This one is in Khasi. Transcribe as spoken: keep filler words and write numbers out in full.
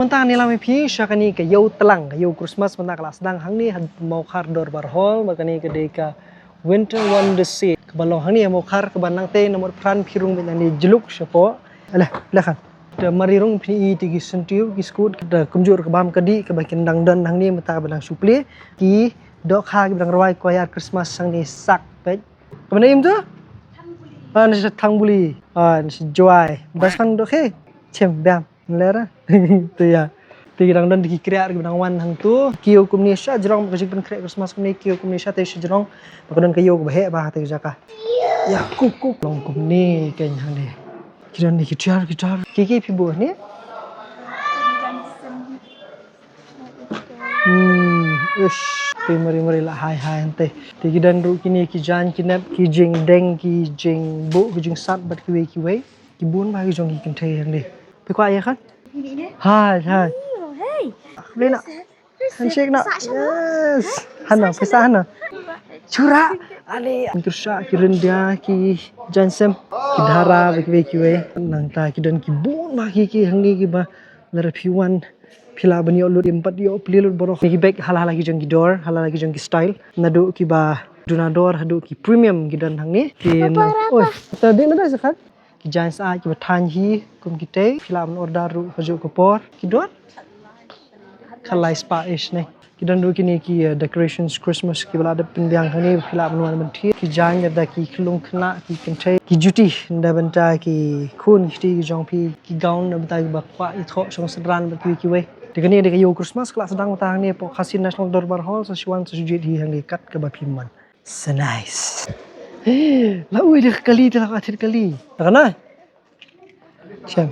Mynta ngi ïalam ïa phi sha kane ka ïew tlang, ka ïew Christmas mynta ka la sdang hangne ha Mawkhar Dorbar Hall, ba kane ka dei ka Winter Wonder Sale kaba long hangne ha Mawkhar, kaba nangta namar pran phi rung bad ngi jluk shapoh. Alah, lah kan. Da mar rung phi i te ki syntiew, ki skud, da kumjuh ka bam ka dih kaba kin dang don hangne mynta kaba dang shu plie, ki dohkha kiba dang rwai choir Christmas hangne sak peit. Kaba na im tu? Ah, na sha Thangbuli. Ah, na sha Jowai. Bas kan dohkha. Chem bam. Lera. Tu ïa. Te ki dang don ki kriah kiba dang wan hangtu. Ki ïew kumne sha jrong, ka jingpynkhreh Christmas kumne ki ïew kumne sha te sha jrong. Ba ka don ka ïew kaba heh ba te ka jaka. Ïa, kuk kuk long kumne ka hangne. Ki don ki tiar, ki tiar. Ki ki phi buh ne? Hmm, ish, te mari mari la hai hai hangte. Te ki don ruh kine ki jaiñ ki nep, ki jingdeng, ki jingbuh, ki jingsat bad kiwei kiwei. Ki bun bha ki jong ki kynthei hangne. Phi kwah ïa kan? Hai, hai. Hey. Beli nak? Handshake nak? Yes. Hana, pisa hana. Chura. Ale. Ki kyrsha, ki ryndia, ki jaiñsem, ki dhara, bad kiwei kiwei. Nangta ki don ki bun bha ki ki hangne kiba lada phi wan phi lah ban ïoh lut, em pat ïoh plie lut baroh. Ki bag hala hala ki jong ki dor, hala hala ki jong ki style. Naduh kiba duna dor haduh ki premium ki don hangne. Ki na, oi, ta dei na da zakat. Ki jaiñ sah kiba thaiñ hi kum kitei, phi lah ban order ruh kajuh ka por. Ki don khatlai spah ish ne. Ki don ruh kine ki, eh, decorations Christmas kiba la dep pynbiang hangne, phi lah ban wan ban thied. Ki jaiñ da ki khyllung khynnah, ki kynthei, ki juti na bynta ki khun ki kti ki jong phi, ki gown na bynta kiba kwah ïathoh shong synran bad kiwei kiwei. Te kane dei ka ïew Christmas ka la sdang mynta hangne hapoh Khasi National Dorbar Hall, sa shu wan sa shu jied hi hangne kat kaba phi mon. So nice. La ui da ka kali te la ka thied kali. Da ka na? Shem.